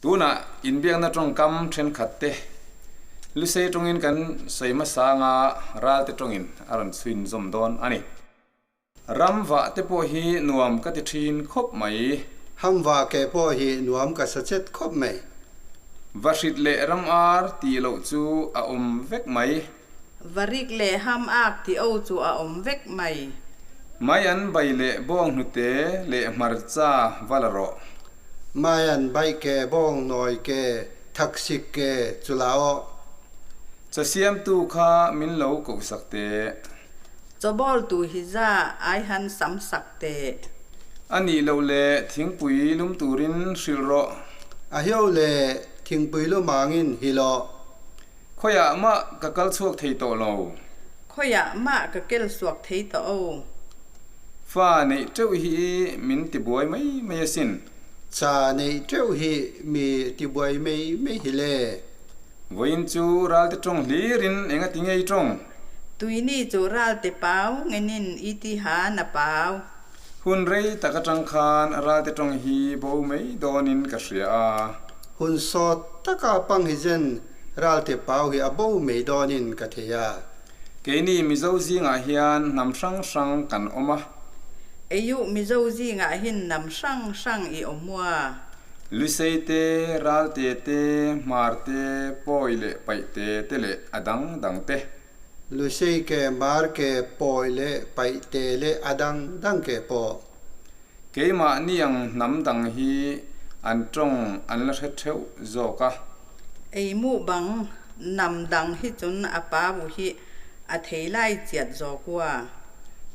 Tunah inbiakna tawngkam thenkhat te Lusei tawngin kan sawi hmasa anga Ralte tawngin a rawn chhuin zawm dawn a ni. Ram vah te pawh hi nuam ka ti thin khawp mai. Ham vah ke pawh hi nuam ka sa chet khawp mai. Vahrit leh ram ar tih loh chu a awm vek mai. Varik leh ham ak tih o chu a awm vek mai. Mai an bai leh bawng hnute leh hmarcha va la rawh. Mai an bai ke bawng nawi ke thaksik ke chu la aw. Chaw siamtu kha min lo kohsak teh. Chaw bawltu hi za ai han sam sak teh. A nih loh leh thingpui lum turin hrilh rawh. A hio le thingpui lum angin hi lawh. Khawiah mah ka kal chhuak thei tawh lo. Khawiah mah ka kel suak thei tawh o. Fa neih teuh hi min tibuai mai mai asin. Cha neih teuh hi mi tibuai mai mai hi le. Vawiin chu ralte tawng hlirin eng a ti ngei tawng? Tuini chu ralte pau ngenin i ti ha na pau. Hun rei tak atang khan ralte tawng hi bo mai dawnin ka hria a. Hun sawt taka pang hi zen ralte pau hi a bo mai dawnin ka thei a. Keini Mizo zingah hian hnam hrang hrang kan awm a. Eiuh Mizo zingah hin hnam hrang hrang i awm ua. Lusei te, Ralte te, Hmar te, Pawi leh Paihte te leh a dang dang te. Lusei ke, Hmar ke, Pawi leh Paihte leh a dang dang ke pawh. Keimahni ang hnam dang hi an tawng an la hre theuh zawk a. Eimuh bang hnam dang hi chun a pau hi a thei lai chiat zawk ua.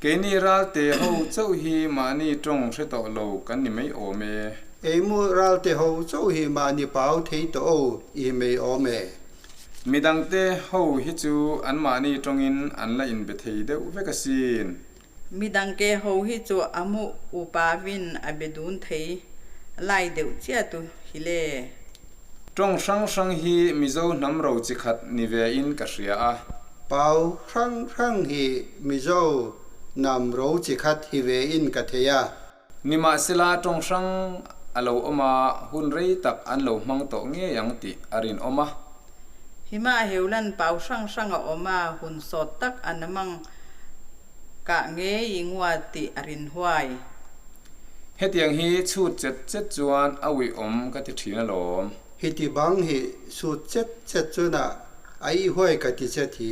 Keini Ralte ho chauh hi mahni tawng hre tawh lo kan ni mai awm e. Eimuh Ralte ho chauh hi mahni pau thei tawh o i mai awm e. Midangte ho hi chu an mahni tawngin an la inbe thei deuh vek asin. Midangke ho hi chu a mu upa vin a be dun thei lai deuh chiah tu hi le. Tawng hrang hrang hi Mizo hnam ro chi khat ni ve in ka hria a. Pau hrang hrang hi Mizo hnam ro chi khat hi ve in ka thei a. Nimahsela tawng hrang a lo awm a, hun rei tak an lo hmang tawh ngei ang tih a rinawm a. Hima heulan pau hrang hrang a awm a, hun sawt tak an hmang kah ngei i ngua tih a rin huai. Hetiang hi chhut chet chet chuan a uiawm ka ti thin alawm. Hiti bang hi chhut chet chet chuan a i huai ka ti che thi.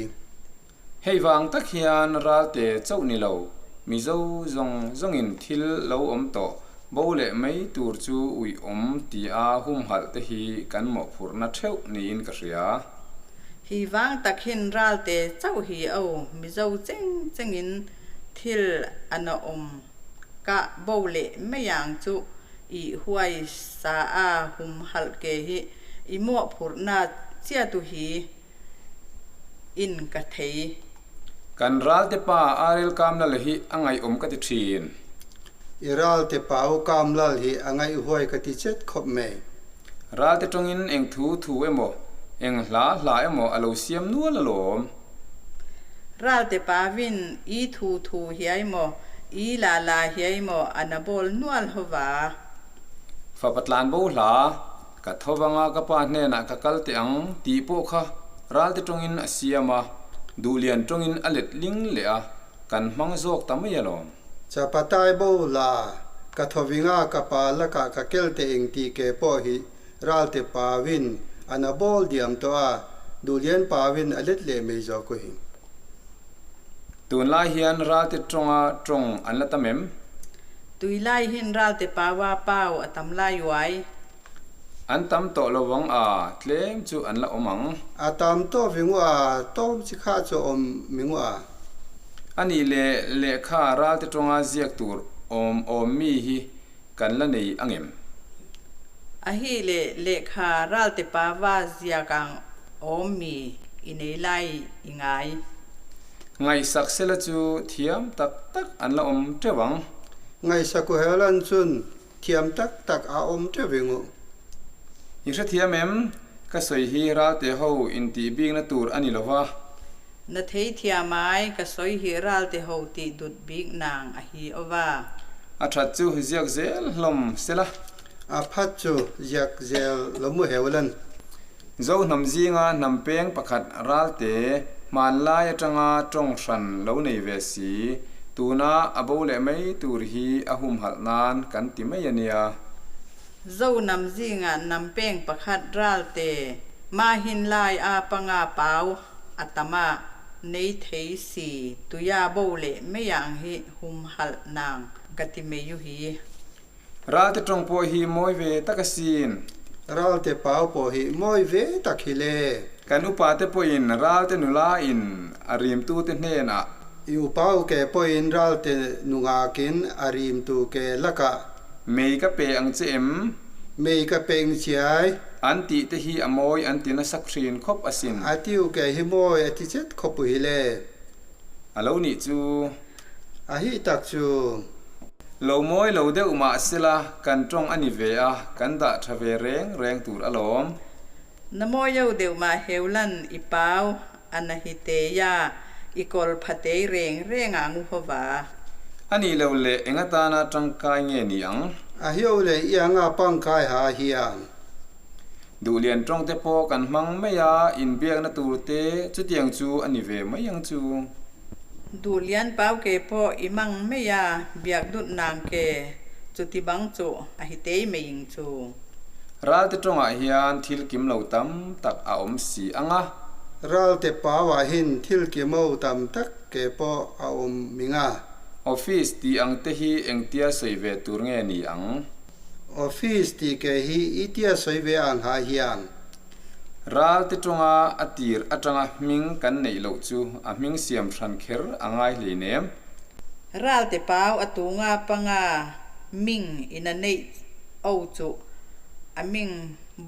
Hei vang tak hian Ralte chauh ni lo, Mizo zawng zawngin thil lo awm tawh bo leh mai tur chu uiawm tia humhalh te hi kan mawhphurhna theuh niin ka hria. Hi vang tak hin Ralte chauh hi o Mizo cheng chengin thil an a awm kah bo leh mai ang chu i huai sa a humhalh ke hi i mawhphurhna chiatu hi in ka thei. Kan Ralte pa Arel Kamlal hi a ngaihawm ka ti thin. I Ralte pa U Kamlal hi a ngaihhuai ka ti chet khawp mai. Ralte tawngin eng thu thu emaw, eng hla hla emaw a lo siam nual alawm. Ralte pa vin i thu thu hiai maw, i la la hiai maw a na bawl nual hova. Fapa tlan bo hla, Ka tho vanga ka pa hnenah ka kal teh ang tih pawh kha Ralte tawngin a siam a, Duhlian tawngin a let ling leh a, kan hmang zawk ta mai alawm. Chapatai bo la, ka tho vinga ka pa lakah ka kel teh eng tih ke pawh hi Ralte pawin a na bawl diam tawh a, Duhlian pawin a let leh mai zawk u hi. Tunlai hian Ralte tawnga tawng an la tam em? Tuilai hin Ralte paua pau a tam lai uai. An tam tawh lo vang a, tlem chu an la awm ang. A tam tawh vingu a, tawm chi kha chu awm mingu a. A nih leh lehkha Ralte tawnga ziak tur awm awm mi hi kan la nei angem? A hi leh lehkha Ralte paua ziak ang awm mi i nei lai i ngai. Ngaihsak sela chu thiam tak tak an la awm teuh ang. Ngaihsak u Helen chun thiam tak tak a awm teuh ving u. I hrethiam em? Ka sawi hi Ralte ho intih bikna tur a ni lo va. Na thei thiam ai, ka sawi hi Ralte ho tih dut bik nang a hi aw va. A that chu ziak zel hlawm sela. A phat chu ziak zel lo mu heu lan. Zo hnam zinga hnam peng pakhat Ralte hmanlai atanga tawng hran lo nei ve si, tuna a bo leh mai tur hi a humhalh nan kan ti mai a nia. Zo hnam zinga hnam peng pakhat Ralte mahin lai a panga pau a tam a nei thei si, tuia bo leh mai ang hi humhalh nang ka ti mai u hi. Ralte tawng pawh hi mawi ve tak asin. Ralte pau pawh hi mawi ve tak hi le. Kan upate pawhin Ralte nula in a rimtute hnenah. I upau ke pawhin Ralte nungakin a rimtu ke lakah. Mei ka pe ang che em? Mei ka pe ing chiai. An tih te hi a mawi an ti nasa thin khawp asin. A tiu ke hi mawi a ti chet khawp hi le. A lo nih chu. A hi tak chu. Lo mawi lo deuh mah sela kan tawng a ni ve a, kan dah tha ve reng reng tur alawm. Na mawi lo deuh mah heu lan i pau a na hi te ya, i kawl pha tei reng reng ang u hova. A nih loh leh eng atana tangkai nge ni ang? A hiau leh i anga pangkai ha hiang. Duhlian tawng te pawh kan hmang mai a, inbiakna tur te chutiang chu a ni ve mai ang chu. Duhlian pau ke pawh i mang mai a, biak dut nang ke chuti bang chu a hi tei mai ing chu. Ralte tawngah hian thil kim lo tam tak a awm si ang a. Ralte pauah hin thil kimo tam tak ke pawh a awm ming a. Office tih ang te hi engtia sawi ve tur nge ni ang? Office tih ke hi i tia sawi ve ang ha hian. Ralte tawnga a tir atanga hming kan neih loh chu a hming siam hran kher a ngai hleinem. Ralte pau a tunga panga ming in a neih o chu a ming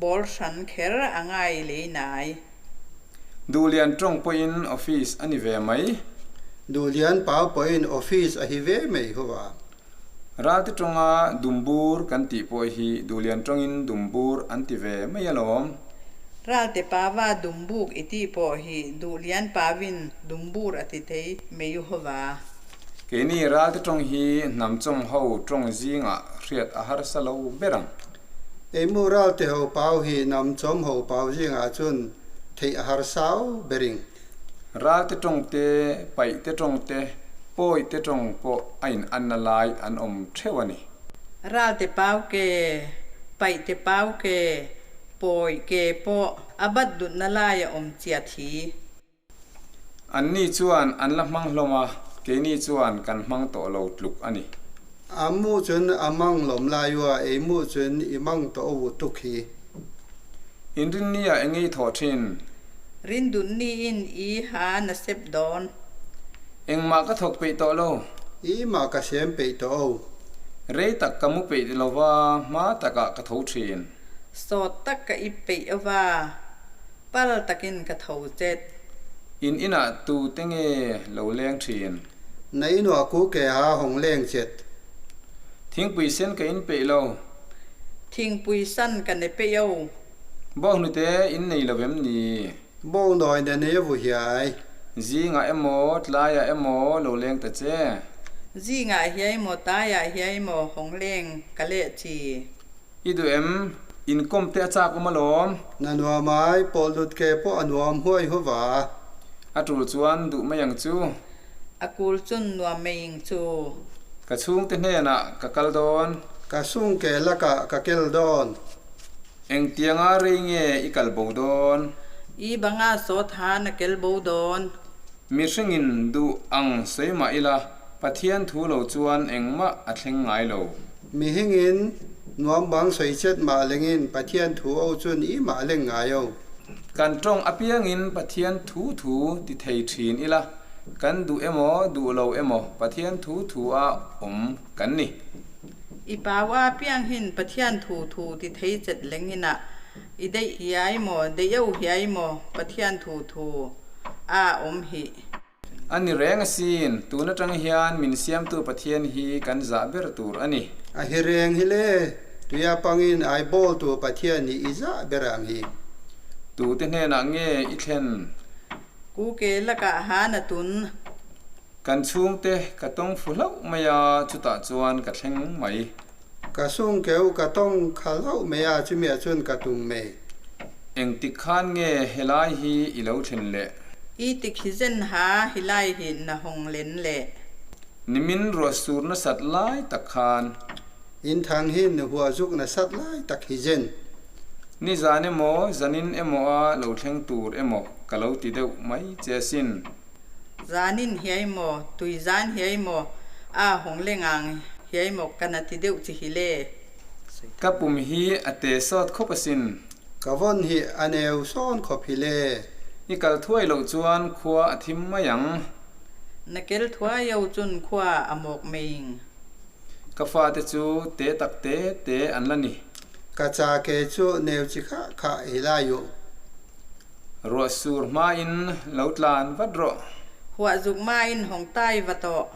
bawl hran kher a ngai lei nai. Duhlian tawng pawhin office a ni ve mai. Duhlian pau pawhin office a hi ve mai huva. Ralte tawnga Dumbur kan tih pawh hi Duhlian tawngin Dumbur an ti ve mai alawm. Ralte pava Dumbuk i tih pawh hi Duhlian pavin Dumbur a ti thei mai u hova. Keini Ralte tawng hi hnam chawm ho tawng zingah hriat a harsa lo ber ang. Eimu Ralte ho pau hi hnam chawm ho pau zingah chun theih a harsa bering. Ralte tawng te, Paihte tawng te, Pawihte tawng pawh a in anna lai an awm theuh a ni. Ralte pau ke, Paihte pau ke, Pawi ke pawh a bat dutna lai a awm chiat hi. Anni chuan an la hmang hlawm a, keini chuan kan hmang tawh lo tluk a ni. A mu chun a mang lawm lai u a, ei mu chun i mang tawh u tuk hi. Inrinnia eng ei thawh thin? Rindunni in i ha na sep dawn. Engmah ka thawk peih tawh lo. I mah ka sem peih tawh o. Rei tak ka mu peih lova, hma takah ka tho thin. Sawt tak ka ip peih ova, pal takin ka tho chet. In inah tu te nge lo leng thin? Na inua ku ke ha hawng leng chet. Thingpui sen ka in peih lo. Thingpui san ka ne peih o. Bawnghnute in nei lo em ni? Bawngnawi na nei vu hiai. Zingah emaw tlaiah emaw lo leng ta che. Zingah hiai maw taiah hiai maw hawng leng ka leh chi. I duh em? Inkawm te a chak awm alawm. Na nuam ai, pawl lut ke pawh a nuam huai huva. A tul chuan duh mai ang chu. A kul chun nuam mai ing chu. Ka chhungte hnenah ka kal dawn. Ka sung ke lakah ka kel dawn. Engtianga rei nge i kal bo dawn? I banga sawt han a kel bo dawn. Mihringin duh ang sawi mah ila, Pathian thu lo chuan engmah a thleng ngai lo. Mihringin nuam bang sawi chet mah lengin Pathian thu o chun i mah leng ngai o. Kan tawng apiangin Pathian thu thu ti thei thin ila, kan duh emaw duh lo emaw Pathian thu thu a awm kan ni. I pau a piang hin Pathian thu thu ti thei chet lengin a i deih hiai maw deih o hiai maw Pathian thu thu a awm hi. A ni reng asin, tun atang hian min siamtu Pathian hi kan zah ber tur a ni. A hi reng hi le, tuia pangin ai bawltu Pathian hi i zah ber ang hi. Tute hnenah nge i thlen? Ku ke lakah han a tun. Kan chhungte ka tawng fu hlauh mai a, chutah chuan ka thleng mai. Ka sung keu ka tawng kha hlauh mai a, chumi ah chuan ka tung mai. Engtik khan nge helai hi i lo thlen le? I tik hi zen ha helai hi na hawng len le? Nimin ruah sur nasat lai tak khan. In thang hi na huah zuk nasat lai tak hi zen. Nizan emaw zanin emaw a lo thleng tur emaw ka lo ti deuh mai che asin. Zanin hiai maw, tui zan hiai maw, a hawng leng ang hiai maw ka na ti deuh chi hi le. Ka pum hi a te sawt khawp asin. Ka vawn hi a neu sawn khawp hi le. I kal thuai loh chuan khua a thim mai ang. Na kel thuai yo chun khua a mawk meiing. Ka fate chu te tak te te an la ni. Ka cha ke chu neu chi khah khah hi lai u. Ruah sur hmain lo tlan vat rawh. Huah zuk hmain hawng tai va tawh.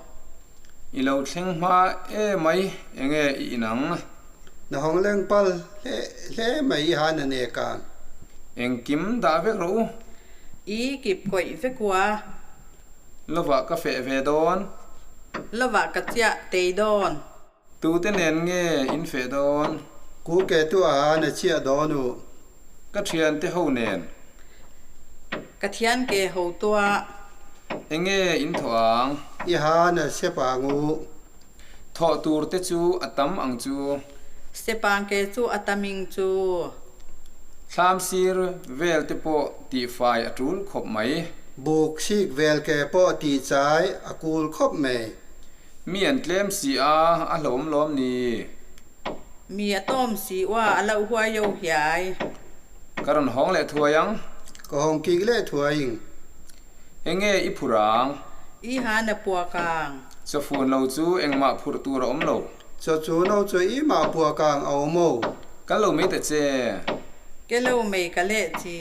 I lo thleng hma e mai, enge i inang? Na hawng leng pal hle hle mai i han a ne kang. Engkim dah vek rawh u. I kip kawih vek ua. Lovah ka feh ve dawn. Lovah ka chiah tei dawn. Tute nen nge in feh dawn? Ku ke tu a han a chiah dawn u. Ka thiante ho nen. Ka thian ke ho tua. Enge in thawh ang? I han a sep ang u. Thawh tur te chu a tam ang chu. Sepang ke chu a taming chu. Thlam sir vel te pawh tihfai a tul khawp mai. Buk sik vel ke pawh tihchai a kul khawp mai. Mi an tlem si a, a hlawm lawm ni. Mi a tawm si ua a loh huai yo hiai. Ka rawn hawng leh thuai ang. Ka hawng kik leh thuai ing. Enge i phur ang? I han a puak ang. Chawfun lo chu engmah phurh tur a awm lo. Chaw chu no chu i mah puak ang a awm o. Kal lo mai ta che. Ke lo mai ka leh chi.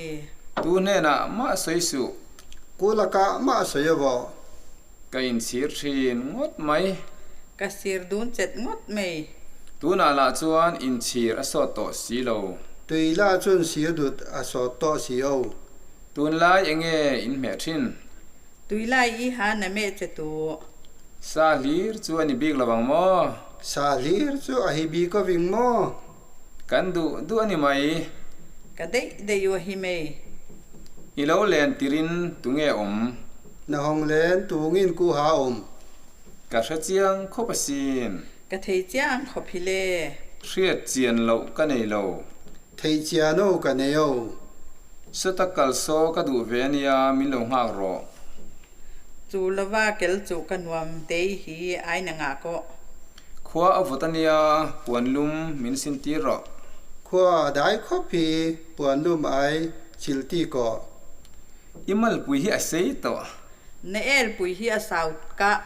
Tu hnenah mah sawi suh. Ku lakah mah sawi aw. Ka inchhir thin ngawt mai. Ka sir dun chet ngawt mai. Tunah lah chuan inchhir a sawt tawh si lo. Tui lah chuan sir dut a sawt tawh si o. Tunlai enge in hmeh thin? Tuilai i ha na meh che tu. Sa hlir chu a ni bik lo ang maw? Sa hlir chu a hi bik oving maw? Kan duh duh a ni mai. Ka deih deih u a hi mei. I lo len tirin tunge awm? Na hawng len tungin ku ha awm. Ka hre chiang khawp asin. Ka thei chiang khawp hi le. Hriat chian loh ka nei lo. Theih chian o ka nei o. Sawta kal saw ka duh ve ania min lo nghak rawh. Chu lova kel chu ka nuam tei hi ai na ngah kawh. Khua a vawt ania puan lum min sin tir rawh. Khua a dai khawp hi puan lum ai chil ti kawh. I malpui hi a sei tawh. Na elpui hi a sau kah.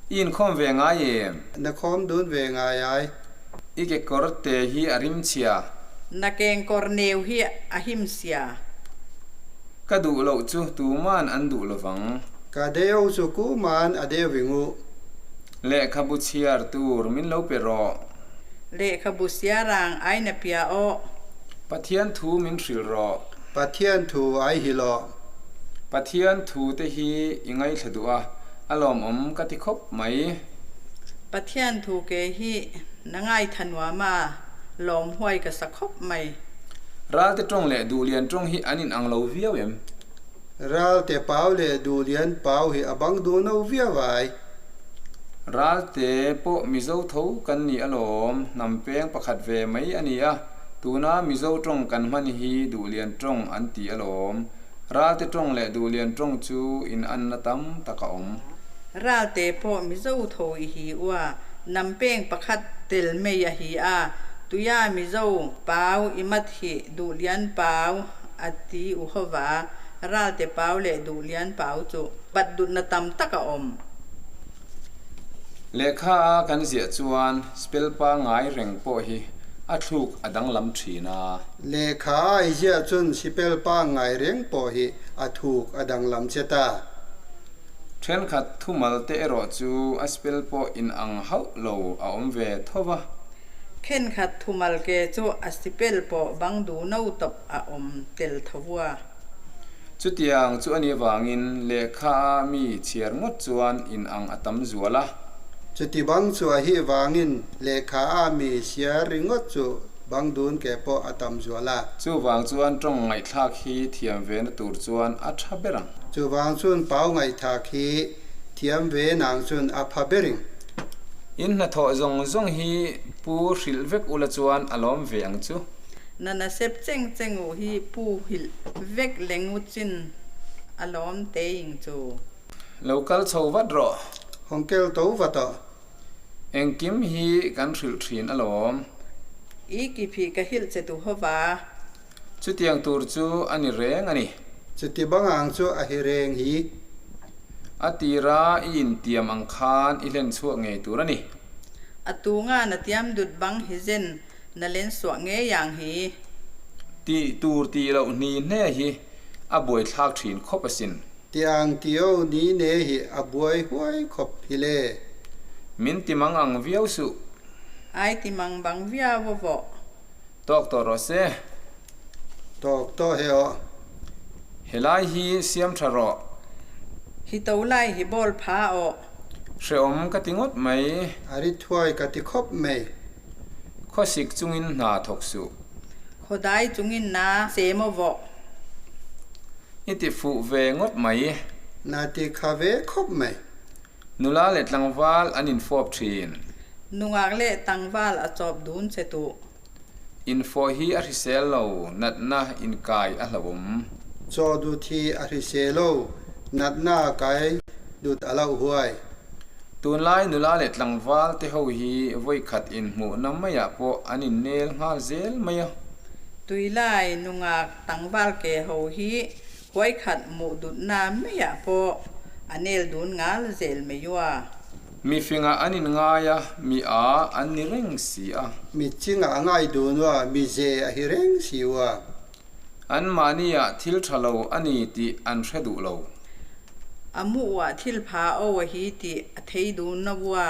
I inkhawm ve ngai em? Na khawm dun ve ngai ai. I kekawr te hi a rim chhia. Na kengkawr neu hi a him sia. Ka duh loh chu tuman an duh lovang. Ka deu chu kuman a deu ving u. Lehkhabu chhiar tur min lo pe rawh. Lehkhabu siarang ai na pia aw. Pathian thu min hrilh rawh. Pathian thu ai hi lawh. Pathian thu te hi i ngaithla duh a, a lawmawm ka ti khawp mai. Pathian thu ke hi na ngaitha nuam a, lawm huai ka sa khawp mai. Ralte tawng leh Duhlian tawng hi an inang lo viau em? Ralte pau leh Duhlian pau hi a bang duh no viau ai. Ralte pawh Mizo tho kan ni alawm, hnam peng pakhat ve mai a ni a, tuna Mizo tawng kan hman hi Duhlian tawng an ti alawm. Ralte tawng leh Duhlian tawng chu in anna tam tak a awm. Ralte pawh Mizo tho i hi ua, hnam peng pakhat tel mei a hi a, tuia Mizo pau i mat hi Duhlian pau a ti u hova, Ralte pau leh Duhlian pau chu bat dutna tam tak a awm. Lehkha a kan ziah chuan spell pangngai reng pawh hi a thluk a danglam thin a. Lehkha a i ziah chuan sipel pangngai reng pawh hi a thuk a danglam che ta. Thenkhat thumal te erawh chu a spell pawh inang hauh lo a awm ve tho va. Thenkhat thumal ke chu a sipel pawh bang duh no tawp a awm tel tho vua. Chutiang chu a nih avangin lehkha a mi chhiar ngawt chuan inang a tam zual a. Chuti bang chu a hi vangin lehkha a mi siar ringawt chu bang dun ke pawh a tam zual a. Chuvang chuan tawng ngaihthlak hi thiam ve na tur chuan a tha ber ang. Chuvang chuan pau ngaihthlak hi thiam ve nang chuan a pha ber ing. In hnathawh zawng zawng hi pu hrilh vek ula chuan a lawm ve ang chu. Nana sep cheng cheng u hi pu hilh vek leng u chin a lawm te ing chu. Lo kal chho vat rawh. Hawng kel to vat aw. Engkim hi kan hrilh thin alawm. I ki phih ka hilh che tu hova. Chutiang tur chu a ni reng a ni. Chuti bangang chu a hi reng hi. A tira i intiam ang khan i hlen chhuak ngei tur a ni. A tunga na tiam dut bang hi zen na len suah ngei ang hi. Tih tur tih loh hni hne hi a buaithlak thin khawp asin. Tiang tio ni ne hi a buai huai khawp hi le. Min ti mang ang viau suh. Ai ti mang bang viau a vawh. Tawk tawh rawh se. Tawk tawh he aw. Helai hi siam tha rawh. Hi to lai hi bawl pha aw. Hreawm ka ti ngawt mai. A ri thuai ka ti khawp mai. Khawsik chungin hna thawk suh. Khawdai chungin na chem aw vawh. I ti fuh ve ngawt mai. Na ti kha ve khawp mai. Nula leh tlangval an infawp thin. Nungak leh tlangval a chawp dun che tuh. Infawh hi a hrisel lo, natna inkai a hlauhawm. Chaw dut hi a hrisel lo, natna kai dut a loh huai. Tunlai nula leh tlangval te ho hi vawikhat inhmuhna maiah pawh an innel nghal zel mai a. Tuilai nungak tlangval ke ho hi vawikhat hmuh dutna maiah pawh a nel dun ngal zel mai u a. Mi fingah an inngai a, mi a an ni reng si a. Mi chingah a ngai dun u a, mi ze a hi reng si u a. Anmahniah thil tha lo a ni tih an hre duh lo. A muhah thil pha aw a hi tih a thei dun na ua.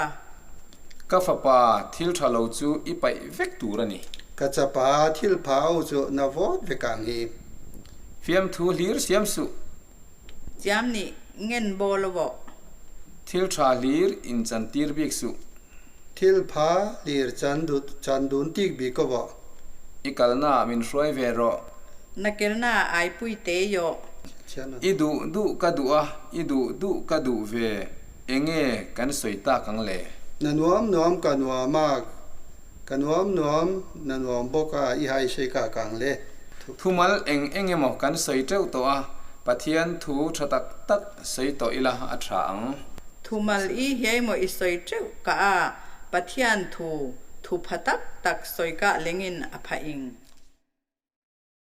Ka fapa, thil tha lo chu i paih vek tur a ni. Ka chapa, thil pha aw chu na vawt vek ang hi. Fiamthu hlir siam suh. Chiam nih ngen bawl aw vawh. Thil tha hlir in chan tir bik suh. Thil pha hlir chan chan dun tik bik aw vawh. I kalna ah min hruai ve rawh. Na kelna ah ai pui te ioh. I duh duh ka duh a, i duh duh ka duh ve, enge kan sawi tak ang le? Na nuam nuam ka nuam a, ka nuam nuam na nuam bawk a, i hai sei ka kang le. Thumal eng eng emaw kan sawi teuh tawh a, Pathian thu tha tak tak sawi tawh ila a tha ang. Thumal i hiai maw i sawi teuh ka a, Pathian thu thu pha tak tak sawi kah lengin a pha ing.